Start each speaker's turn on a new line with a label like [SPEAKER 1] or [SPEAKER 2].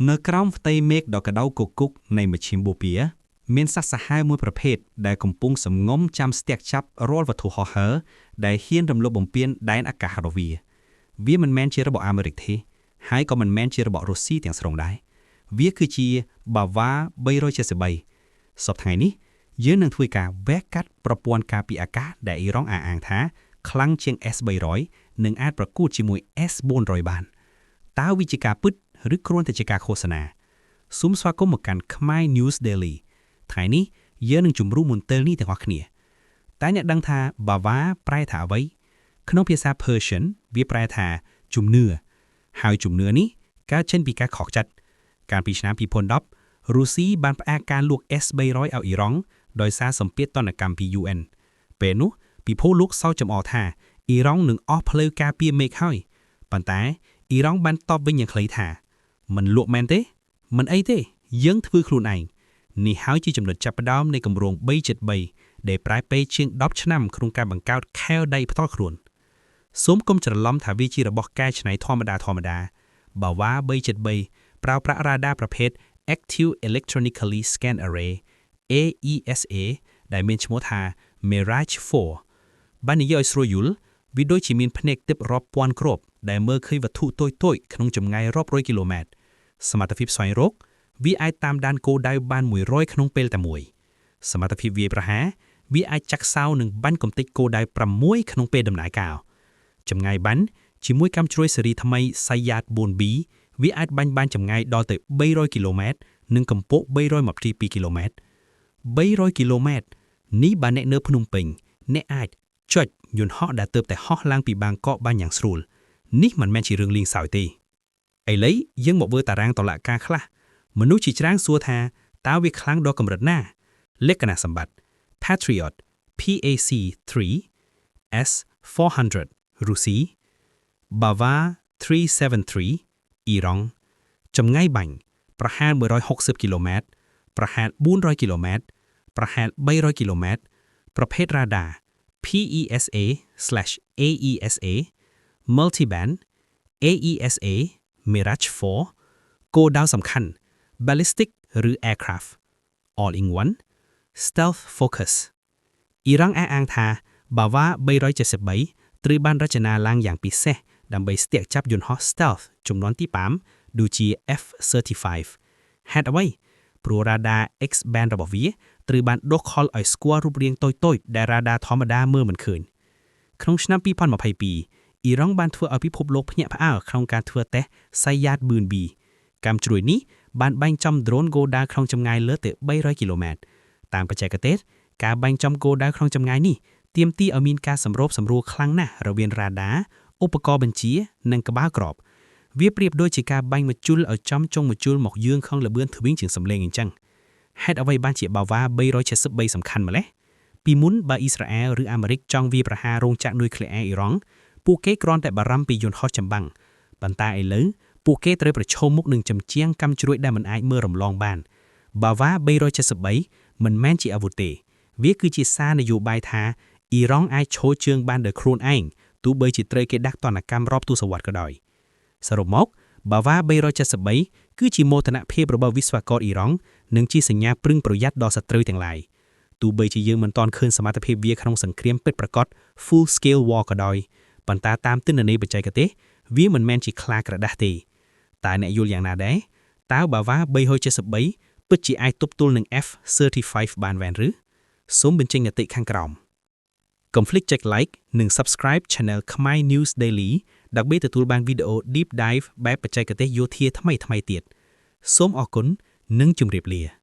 [SPEAKER 1] នៅក្រោមផ្ទៃមេឃដ៏ក្តៅគគុកនៃមជ្ឈិមបូព៌ាមានសត្វសាហាវមួយប្រភេទដែលកំពុងសំងំចាំស្ទាក់ចាប់រាល់វត្ថុហោះហើរដែលហ៊ានរំលោភបំពានដែនអាកាសរបស់វា វាមិនមែនជារបស់អាមេរិកទេហើយក៏មិនមែនជារបស់រុស្ស៊ីទាំងស្រុងដែរវាគឺជាបាវ៉ា373សប្តាហ៍ថ្ងៃនេះយើងនឹងធ្វើការវះកាត់ប្រព័ន្ធការពារអាកាសដែលអ៊ីរ៉ង់អះអាងថាខ្លាំងជាង S300 និងអាចប្រកួតជាមួយ S400 បានតើវាជាការពិតឬគ្រាន់តែជាការឃោសនាសូមស្វាគមន៍មកកាន់ Khmer News Daily ថ្ងៃនេះយើងនឹងជំរុះមន្ទិលនេះទាំងអស់គ្នាតែអ្នកដឹងថាបាវ៉ាប្រែថាអ្វីក្នុងភាសា Persian វាប្រែថាជំនឿហើយជំនឿនេះកើតចេញពីការខកចិត្តកាលពីឆ្នាំ2010រុស្ស៊ីបានផ្អាកការលក់ S300 ឲ្យអ៊ីរ៉ង់ដោយសារសម្ពាធទណ្ឌកម្មពី UN ពេលនោះពិភពលោកសើចចំអកថាអ៊ីរ៉ង់នឹងអស់ផ្លូវការពារមេឃហើយប៉ុន្តែអ៊ីរ៉ង់បានតបវិញយ៉ាងខ្លីថាមិនលក់មែនទេមិនអីទេយើងធ្វើខ្លួនឯងនេះហើយជាចំណុចចាប់ផ្ដើមនៃគម្រោង373ដែលប្រែពេលជាង10ឆ្នាំក្នុងការបង្កើតខែលដៃផ្ទាល់ខ្លួនសូមកុំច្រឡំថាវាជារបស់កែច្នៃធម្មតាធម្មតាបាវ៉ា373ប្រើប្រាស់រ៉ាដាប្រភេទ Active Electronically Scanned Array AESA ដែលមានឈ្មោះថា Mirage 4បាននិយាយឲ្យស្រួលយល់វាដូចជាមានភ្នែកទិព្វរាប់ពាន់គ្រាប់ដែលមើលឃើញវត្ថុតូចៗក្នុងចម្ងាយរាប់រយគីឡូម៉ែត្រសមត្ថភាពស្វែងរកវាអាចតាមដានគោលដៅបាន100ក្នុងពេលតែមួយសមត្ថភាពវាយប្រហារវាអាចចាក់សោនិងបាញ់កំទេចគោលដៅ6ក្នុងពេលដំណើរការចម្ងាយបាញ់ជាមួយកាំជ្រួយស៊េរីថ្មី Sayyad 4B វាអាចបាញ់បានចម្ងាយដល់ទៅ300គីឡូម៉ែត្រនិងកម្ពស់322គីឡូម៉ែត្រ300គីឡូម៉ែត្រនេះបើអ្នកនៅភ្នំពេញអ្នកអាចចុចយន្តហោះដែលទើបតែហោះឡើងពីបាងកកបានយ៉ាងស្រួលនេះមិនមែនជារឿងលេងសើចទេឥឡូវយើងមកមើលតារាងតលការខ្លះមនុស្សជាច្រើនសួរថាតើវាខ្លាំងដល់កម្រិតណាលក្ខណៈសម្បត្តិ Patriot PAC-3 S400 រុស្ស៊ី Bavar 373អ៊ីរ៉ង់ចម្ងាយបាញ់ប្រហែល160គីឡូម៉ែត្រប្រហែល400គីឡូម៉ែត្រប្រហែល300គីឡូម៉ែត្រប្រភេទរ៉ាដា PESA/AESA Multiband AESA Mirage 4គោលដៅសំខាន់ Ballistic ឬ Aircraft All in one Stealth Focus អ៊ីរ៉ង់អះអាងថាបាវ៉ា373ត្រូវបានរចនាឡើងយ៉ាងពិសេសដើម្បីស្ទាក់ចាប់យន្តហោះ Stealth ជំនាន់ទី5ដូចជា F-35 ហេតុអ្វីព្រោះរ៉ាដា X-band របស់វាត្រូវបានដុសខលឲ្យស្គាល់រូបរាងតូចៗដែលរ៉ាដាធម្មតាមើលមិនឃើញក្នុងឆ្នាំ2022អ៊ីរ៉ង់បានធ្វើឲ្យពិភពលោកភ្ញាក់ផ្អើលក្នុងការធ្វើតេស្ត Sayyad 4B កាំជ្រួយនេះបានបាញ់ចំដ្រូនគោលដៅក្នុងចម្ងាយលើទៅ300គីឡូម៉ែត្រតាមបច្ចេកទេសការបាញ់ចំគោលដៅក្នុងចម្ងាយនេះទាមទារឲ្យមានការសម្របសម្រួលខ្លាំងណាស់រវាងរ៉ាដាឧបករណ៍បញ្ជានិងក្បាលគ្រាប់វាប្រៀបដូចជាការបាញ់ម្ជុលឲ្យចំចុងម្ជុលមកយើងក្នុងល្បឿនធ្វីងជាងសំឡេងអញ្ចឹងហេតុអ្វីបានជាបាវ៉ា373សំខាន់ម្ល៉េះពីមុនបើអ៊ីស្រាអែលឬអាមេរិកចង់វាយប្រហាររោងចក្រនុយក្លេអ៊ែរអ៊ីរ៉ង់ពួកគេគ្រាន់តែបារម្ភពីយន្តហោះចម្បាំងប៉ុន្តែឥឡូវពួកគេត្រូវប្រឈមមុខនឹងជំជាងកាំជ្រួចដែលមិនអាចមើលរំលងបានបាវ៉ា373មិនមែនជាអាវុធទេវាគឺជាសារនយោបាយថាអ៊ីរ៉ង់អាចឈរជើងបានដោយខ្លួនឯងទោះបីជាត្រូវគេដាក់ទណ្ឌកម្មរាប់ទសវត្សរ៍ក៏ដោយសរុបមកបាវ៉ា373គឺជាមោទនភាពរបស់វិស្វករអ៊ីរ៉ង់និងជាសញ្ញាប្រុងប្រយ័ត្នដល់សត្រូវទាំងឡាយទោះបីជាយើងមិនទាន់ឃើញសមត្ថភាពវាក្នុងសង្គ្រាមពិតប្រាកដ full scale war ក៏ដោយប៉ុន្តែតាមទិន្នន័យបច្ចេកទេសវាមិនមែនជាខ្លាក្រដាសទេតើអ្នកយល់យ៉ាងណាដែរតើបាវ៉ា373ពិតជាអាចទប់ទល់នឹង F35 បានមែនឬសូមបញ្ចេញមតិខាងក្រោមកុំភ្លេចចុច like និង Subscribe Channel Khmer News Daily ដើម្បីទទួលបានវីដេអូ Deep Dive បែបបច្ចេកទេសយោធាថ្មីៗទៀតសូមអរគុណនិងជម្រាបលា។